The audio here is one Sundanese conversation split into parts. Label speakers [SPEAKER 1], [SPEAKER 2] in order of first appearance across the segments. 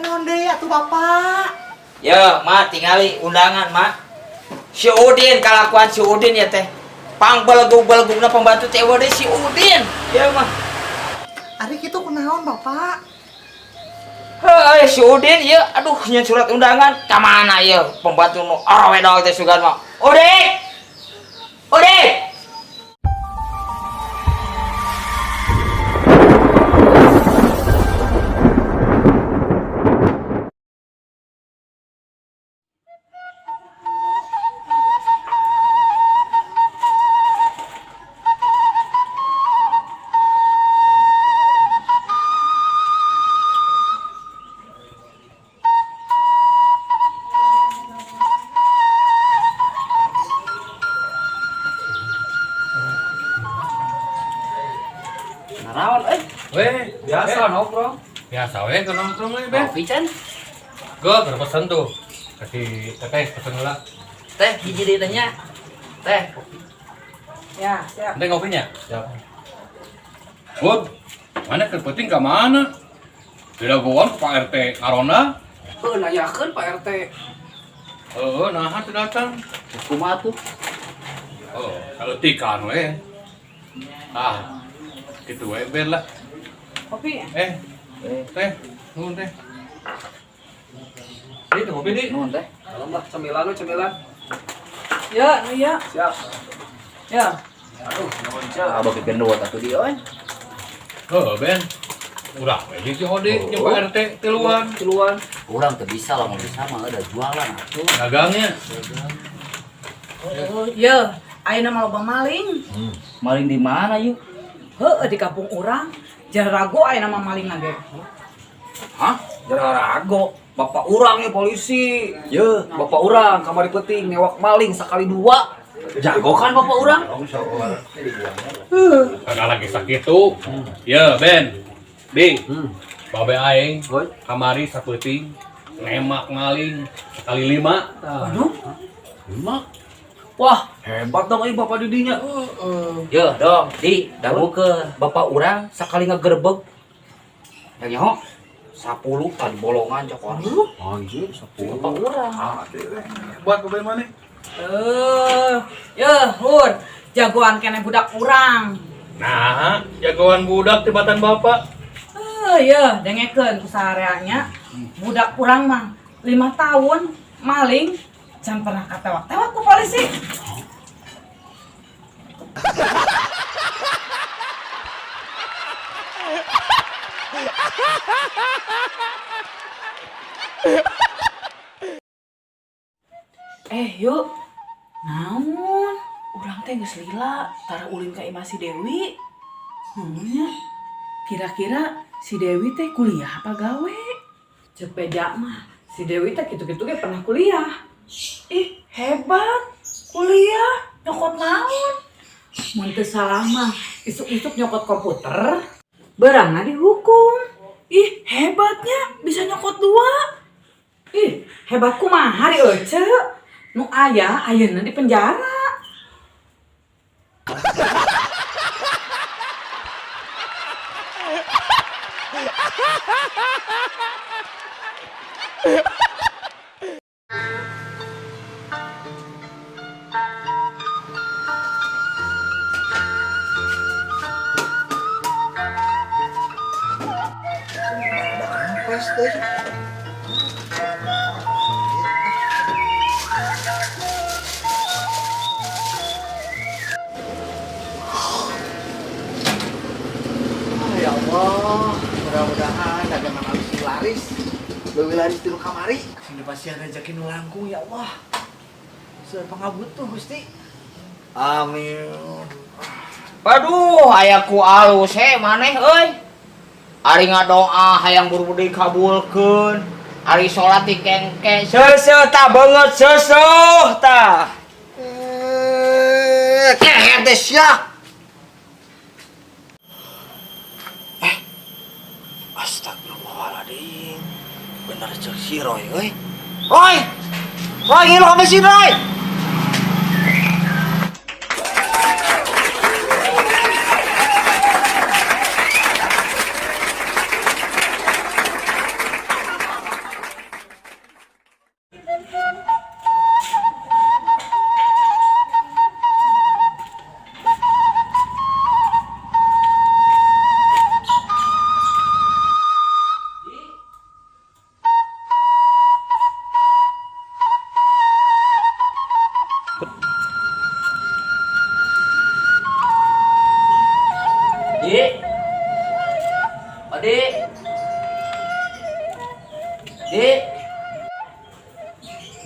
[SPEAKER 1] Aya naon deui atuh Bapak?
[SPEAKER 2] Yo, Ma, tingali undangan, Ma. Si Udin kalakuan si Udin ya teh. Pang belegug-belegugna pembantu teh deui si Udin. Ya, mah.
[SPEAKER 1] Ari kitu kunaon Bapak?
[SPEAKER 2] Heuh, si Udin ieu aduh nyeun surat undangan ka mana ieu pembantu nu awewe teh sugan mah. Udin! Udin!
[SPEAKER 3] Naraon euy.
[SPEAKER 4] Weh,
[SPEAKER 3] Biasa nongkrong.
[SPEAKER 4] Biasa weh ke nongkrong we, Ben.
[SPEAKER 3] Kopi can.
[SPEAKER 4] Gue baru pesen tuh. Kasih teteh pesen heula.
[SPEAKER 3] Teh hiji deui teh nya. Teh kopi.
[SPEAKER 5] Ya, siap.
[SPEAKER 4] Nanti kopinya? Siap. Bud, mana ke penting ke mana? Tidak gua Pak RT Arona.
[SPEAKER 3] Heuh nanyakeun Pak RT.
[SPEAKER 4] Heeh, nah teu datang.
[SPEAKER 3] Kumaha tuh?
[SPEAKER 4] Oh, kalau tikan we. Ah, gitu we Ben lah.
[SPEAKER 5] Kopi.
[SPEAKER 4] Eh, teh, nuhun teh. Di, teh kopi di.
[SPEAKER 3] Nuhun teh.
[SPEAKER 6] Tolong lah, cemilan lu cemilan.
[SPEAKER 5] Ya, nu ya.
[SPEAKER 6] Siap.
[SPEAKER 5] Ya.
[SPEAKER 6] Aduh, nuhun ceu.
[SPEAKER 3] Ah bagi gendut atuh di euy.
[SPEAKER 4] Heeh, Ben. Udah, we jeung si Hodi jeung Pak RT tiluan.
[SPEAKER 6] Tiluan.
[SPEAKER 3] Urang teu bisa lah mun bisa mah ada jualan atuh.
[SPEAKER 4] Dagangnya.
[SPEAKER 5] Oh, ya, ayeuna mah loba maling.
[SPEAKER 3] Maling di mana yuk?
[SPEAKER 5] Heueuh di kampung urang. Jarago ayeuna mah maling ge.
[SPEAKER 6] Hah? Jarago. Bapak urang ya polisi.
[SPEAKER 3] Ye,
[SPEAKER 6] Bapak urang kamari peuting newak maling sakali dua.
[SPEAKER 3] Jago kan bapak urang?
[SPEAKER 4] Kagak lagi sakit tuh. Ya, Ben. Di. Babe aing kamari sapeuting ngemak maling sekali lima.
[SPEAKER 6] Aduh.
[SPEAKER 4] Lima.
[SPEAKER 6] Wah, hebat dong euy bapak didinya.
[SPEAKER 2] Yo, dong, di dangukeun bapak urang sakali ngagerebeg. Yang nyaho 10 kali bolongan cok orang.
[SPEAKER 6] Anjir, 10.
[SPEAKER 2] Bapak urang.
[SPEAKER 4] Buat babe mana?
[SPEAKER 5] Eh, ya, Hur. Jagoan keneh budak urang.
[SPEAKER 4] Nah, jagoan budak tibatan bapak.
[SPEAKER 5] Eh, ya, dengekeun ku sahareanya. Budak urang mah 5 tahun maling can pernah katewak-tewak ku polisi.
[SPEAKER 7] Eh, yuk. Naon? Urang teh geus lila tara ulin ka imah si Dewi. Naonnya? Kira-kira si Dewi teh kuliah apa gawe?
[SPEAKER 5] Cek beja mah, si Dewi teh kitu-kitu ge pernah kuliah.
[SPEAKER 7] Ih, hebat. Kuliah nyokot naon?
[SPEAKER 5] Mun teu salah mah, isuk-isuk nyokot komputer, beurangna dihukum.
[SPEAKER 7] Ih, hebatnya bisa nyokot dua.
[SPEAKER 5] Ih, hebat kumaha ari euce? Nu aya ayeuna di penjara.
[SPEAKER 1] Kempes deui. Ya Allah, mudah-mudahan dagangan alus laris. Leuwih laris ti nu kamari. Sing dipasihan rezeki nu langkung ya Allah. Seueur pangabutuh Gusti. Amin.
[SPEAKER 2] Aduh, aya ku alus he maneh euy. Ari ngadoa hayang buru-buru dikabulkeun. Ari salat dikengke seuseuh tah beungeut seuseuh tah.
[SPEAKER 1] Eh, keher teh sia. Astagfirullahaladzim. Bener cek si Roy euy. Roy! Roy ngilu ka mesin Roy.
[SPEAKER 3] Di.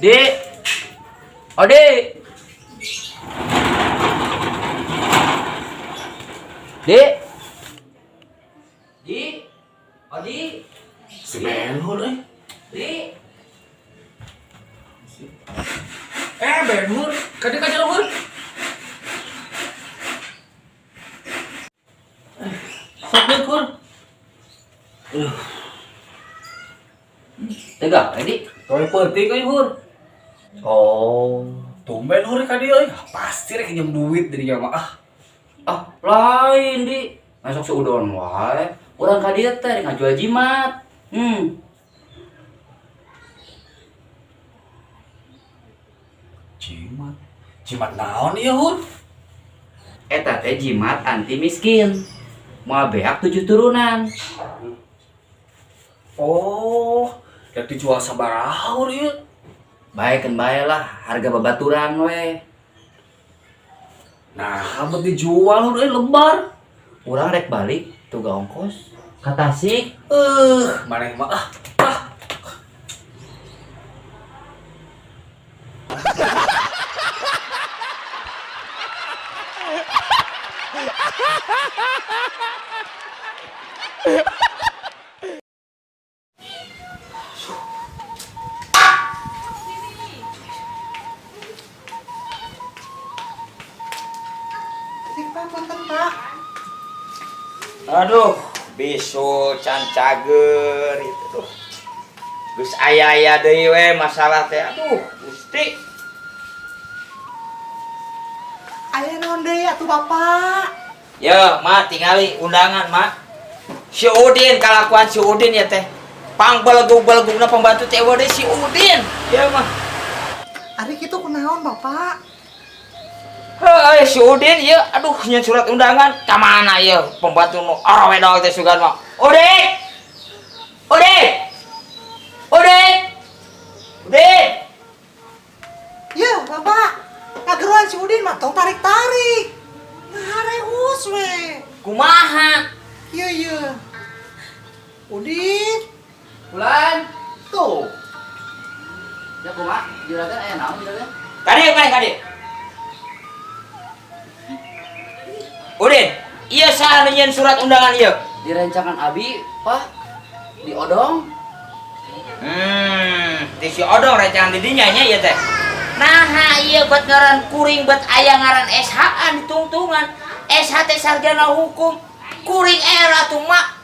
[SPEAKER 3] Di. Odi. Di. Di. Odi.
[SPEAKER 6] Si Benhur euy.
[SPEAKER 3] Di.
[SPEAKER 6] Eh Benhur, kade ka jero Hur. Sok deuk Hur.
[SPEAKER 3] Tegak, Edi.
[SPEAKER 6] Gawe peuting euy Hur.
[SPEAKER 3] Oh.
[SPEAKER 6] Tumben Hur ka dieu euy. Pasti rek nginjem duit dari mah ah.
[SPEAKER 3] Ah, lain, Di. Masuk seudon wae. Urang ka dieu teh rek ngajual jimat.
[SPEAKER 6] Jimat. Jimat naon ieu Hur?
[SPEAKER 3] Eta teh jimat anti miskin. Moal beak 7 turunan.
[SPEAKER 6] Oh, rek dijual sabaraha Hur ieu?
[SPEAKER 3] Bae keun bae lah, harga babaturan we.
[SPEAKER 6] Nah, bet dijual Hur euy lebar.
[SPEAKER 3] Urang rek balik tuga ongkos ka Tasik.
[SPEAKER 6] Maneh mah ah. Ah.
[SPEAKER 2] Aduh, bisul can cager itu tuh. Geus aya-aya deui we masalah teh. Aduh, Gusti.
[SPEAKER 1] Aya naon deui atuh Bapak?
[SPEAKER 2] Yo, Mak, tingali undangan, Mak. Si Udin, kalakuan si Udin ya teh. Pang belegug-belegugna pembantu teh eueuh deui si Udin. Ya, Mak.
[SPEAKER 1] Ari kitu kunaon Bapak?
[SPEAKER 2] Heuh, si Udin ieu, aduh nya surat undangan ka mana ieu pembantu nu arawedol teh sugan mah. Udin! Udin! Udin! Udin!
[SPEAKER 1] Ye, Bapak. Ngageroan si Udin mah tong tarik-tarik. Ngahareus we.
[SPEAKER 2] Kumaha?
[SPEAKER 1] Ieu ieu. Udin.
[SPEAKER 3] Bulan.
[SPEAKER 1] Tuh.
[SPEAKER 3] Ya kumaha? Juragan aya naon juragan?
[SPEAKER 2] Kadieu maneh kadieu. Udin, ieu saha nu nyieun surat undangan ieu?
[SPEAKER 3] Direncangan abi, Pak. Di Odong.
[SPEAKER 2] Di si Odong rencangan di dinya nya ieu teh. Naha ieu bet ngaran kuring bet aya ngaran SH-an ditungtungan. SH teh sarjana hukum. Kuring era atuh mak.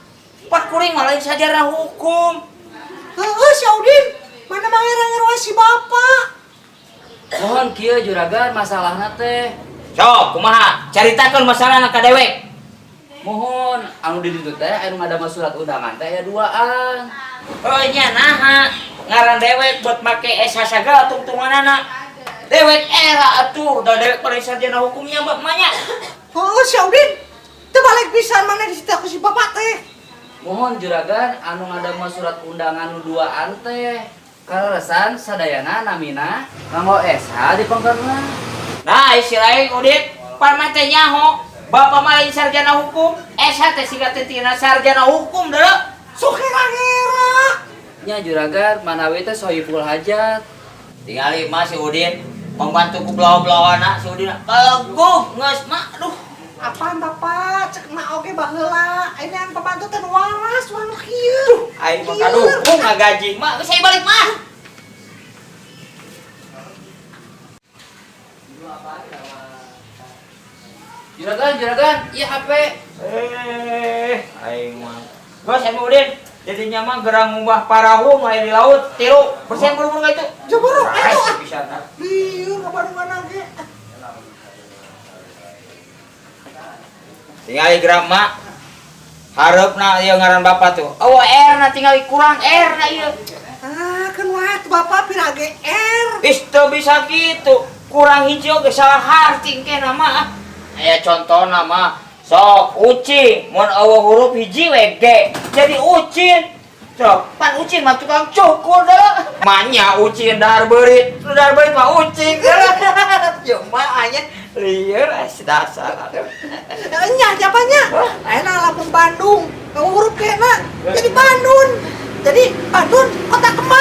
[SPEAKER 2] Pak kuring mah lain sarjana hukum.
[SPEAKER 1] Heueuh si Udin, mana mangerang-ngerang si bapak.
[SPEAKER 3] Mohon kieu juragan masalahna teh.
[SPEAKER 2] Sok, kumaha? Caritakeun masalahna ka dewek.
[SPEAKER 3] Mohon, anu di ditu teh anu ngadamel surat undangan teh aya duaan.
[SPEAKER 2] Oh nya naha? Ngaran dewek buat make SH sagala tungtunganana. Dewek era atuh, da dewek paling sarjana hukumnya mbak manya.
[SPEAKER 1] Heueuh si Udin, teu balik pisan mana di situ ku si bapak teh.
[SPEAKER 3] Mohon juragan anu ngadamel surat undangan nu duaan teh. Kaleresan sadayana namina nganggo SH di pengkerna.
[SPEAKER 2] Nah, istilah Udin, pan mah teh nyaho. Bapak mah lain sarjana hukum, SH teh siga teh tina sarjana hukum deuleu.
[SPEAKER 1] Sok ngera-ngera.
[SPEAKER 3] Nya juragan manawi teh sohibul hajat.
[SPEAKER 2] Tingali mah si Udin, pembantu ku belawa-belawana si Udin kalegug geus mah aduh.
[SPEAKER 1] Apaan bapak? Cek mak oge baheula. Ini yang pembantu teh nu waras, wanu kieu.
[SPEAKER 2] Aing mah kadukung ngagaji mah, geus saya balik mah.
[SPEAKER 3] Juragan, juragan, iya HP.
[SPEAKER 2] Aing mah. Geus aya Udin, jadinya mah gerang ngubah parahu mah di laut, tilu. Bersihan buru-buru ka itu.
[SPEAKER 1] Jeburu, atuh.
[SPEAKER 2] Ais, bisa, nah.
[SPEAKER 1] Lieur ngabandungan ge.
[SPEAKER 2] Tingali geram mak. Hareupna ieu ngaran bapak tuh. Oh, R na tingali kurang R na ieu.
[SPEAKER 1] Ah, keun wae tuh bapak pira ge R.
[SPEAKER 2] Ih, teu bisa kitu. Kurang hiji oge salah harti engke na mah. Aya contona mah. Sok ucing mun eueuh huruf hiji we G. Jadi ucin. Sok, pan ucin mah tukang cukur dah. Manya ucin dahar beurit. Nu dahar beurit mah ucing. Yo mah anya lieur es dasar.
[SPEAKER 1] Nya siapanya? Ayeuna lamun Bandung, kamu huruf G na. Jadi Bandung. Jadi Bandung kota kembang.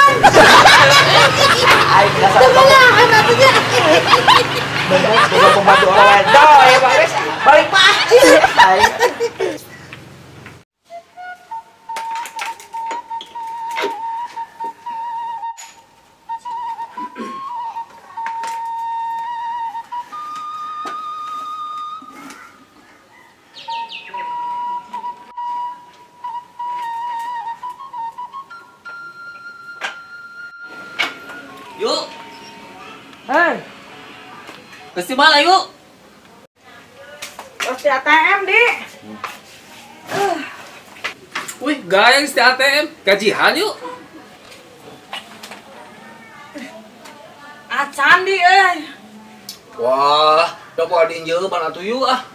[SPEAKER 5] Hei,
[SPEAKER 3] Geus di mana yuk?
[SPEAKER 5] Terus di ATM, Di.
[SPEAKER 6] Wih, gaya di ATM. Gajian yuk.
[SPEAKER 5] Acan, Di, eh.
[SPEAKER 6] Wah, udah mau diinjeuban atuh yuk ah.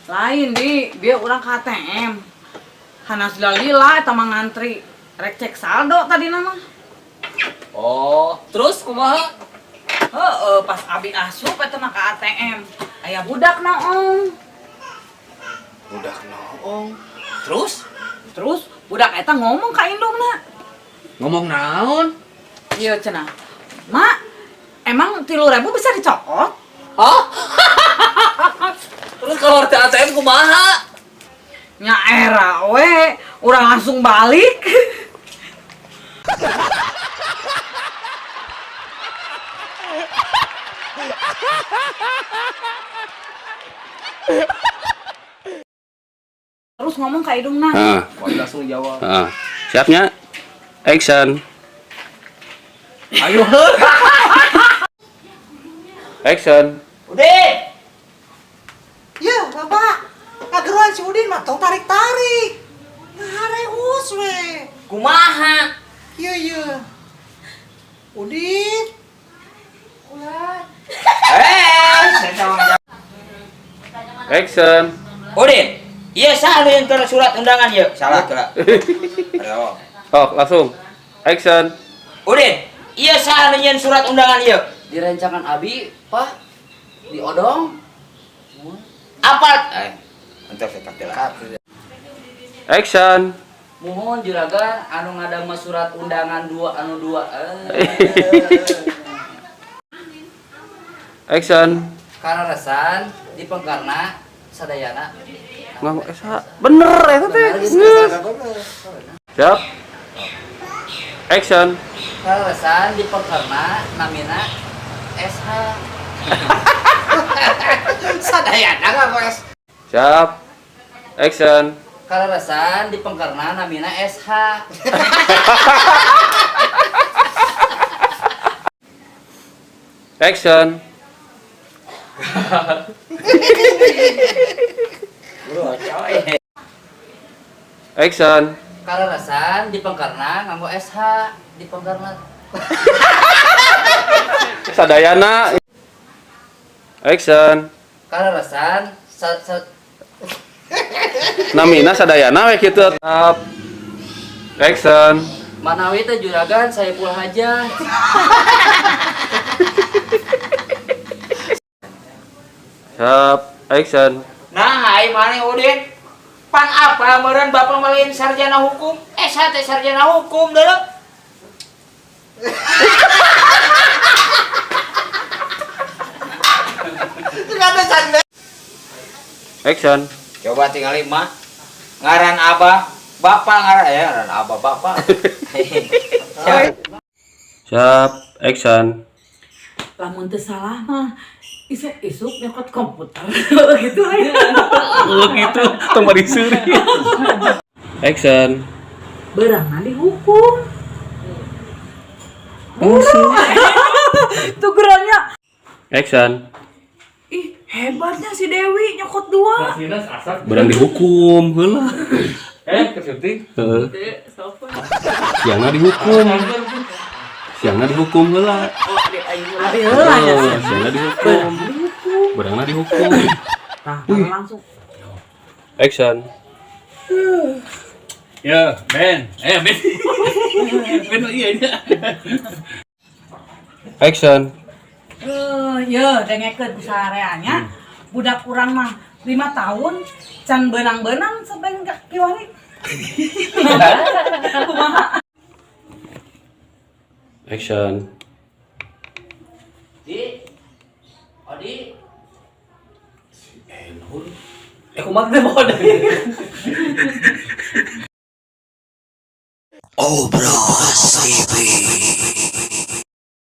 [SPEAKER 5] Lain, Di, dia urang ke ATM. Hanas lila eta mah ngantri. Rek cek saldo tadi nama.
[SPEAKER 6] Oh, terus kumaha?
[SPEAKER 5] Heeh, pas abi asup eta mah ke ATM. Aya budak noong.
[SPEAKER 6] Budak noong. Terus?
[SPEAKER 5] Terus budak eta ngomong ka indungna.
[SPEAKER 6] Ngomong naon?
[SPEAKER 5] Ieu cenah. Mak, emang 3.000 bisa dicokot?
[SPEAKER 6] Hah? Terus kalau di ATM kumaha?
[SPEAKER 5] Nya era we, urang langsung balik. Terus ngomong ka indungna.
[SPEAKER 4] Heeh.
[SPEAKER 6] Wah, langsung jawab.
[SPEAKER 4] Heeh. Siapnya? Action.
[SPEAKER 6] Ayo.
[SPEAKER 4] Action.
[SPEAKER 2] Udin.
[SPEAKER 1] Ya, Bapak. Ngageroan si Udin mah tong tarik-tarik. Ngahareus we.
[SPEAKER 2] Kumaha?
[SPEAKER 1] Iya, iya. Udin. Ulah.
[SPEAKER 2] Eh, saya
[SPEAKER 4] Action.
[SPEAKER 2] Udin, iya sah nu yang surat undangan ieu. Salah kira. Ayo.
[SPEAKER 4] Oh, langsung. Action.
[SPEAKER 2] Udin, iya sah nu nyieun surat undangan ieu.
[SPEAKER 3] Direncangan abi, Pak. Diodong.
[SPEAKER 2] Apa? Eh, entar saya kata.
[SPEAKER 4] Action.
[SPEAKER 3] Muhun juragan anu ngadamel surat undangan dua anu dua. Eh.
[SPEAKER 4] Action.
[SPEAKER 3] Kararesan di pengkarna sadayana.
[SPEAKER 4] Ngomong esa. Bener eta teh. Siap. Action.
[SPEAKER 3] Kararesan di pengkarna namina SH.
[SPEAKER 1] Sadayana nggak, Bos.
[SPEAKER 4] Siap. Action.
[SPEAKER 3] Kararesan di pengkarna namina SH.
[SPEAKER 4] Action. Action.
[SPEAKER 3] Kararesan di pengkarna nganggo SH di pengkarna.
[SPEAKER 4] Sadayana. Action.
[SPEAKER 3] Kararesan sa, sa,
[SPEAKER 4] Namina sadayana we kitu. Siap. Action.
[SPEAKER 3] Manawi teh juragan Saiful Hajah.
[SPEAKER 4] Siap. Action.
[SPEAKER 2] Nah, ai maneh Udin? Pan apa meureun bapak mah sarjana hukum? Eh, saya teh sarjana hukum deuleu.
[SPEAKER 4] Action.
[SPEAKER 2] Coba tinggal mah. Ngaran abah, bapak ngaran ya ngaran abah bapak.
[SPEAKER 4] Siap. Action.
[SPEAKER 5] Lamun teu salah mah isuk-isuk nyokot komputer gitu ya.
[SPEAKER 4] Oh gitu, tong bari seuri. Action.
[SPEAKER 5] Beurangna dihukum. Tugurannya.
[SPEAKER 4] Action.
[SPEAKER 5] Ih, hebatnya si Dewi nyokot dua.
[SPEAKER 4] Berang dihukum heula.
[SPEAKER 6] Eh, kesyuting.
[SPEAKER 4] Heeh. Siangna dihukum. Siangna dihukum heula.
[SPEAKER 5] Abi heula nya.
[SPEAKER 4] Oh, siangna dihukum. Berangna dihukum.
[SPEAKER 5] Tah, langsung.
[SPEAKER 4] Action.
[SPEAKER 6] Ya, Ben. Eh, Ben. Ben iya iya.
[SPEAKER 4] Action.
[SPEAKER 5] Ye, dengekeun ku sareanya. Budak urang mah 5 tahun can beunang-beunang sampai ka kiwari. Kumaha?
[SPEAKER 4] Action.
[SPEAKER 3] Di Odi.
[SPEAKER 6] Eh, kumaha teh bodoh.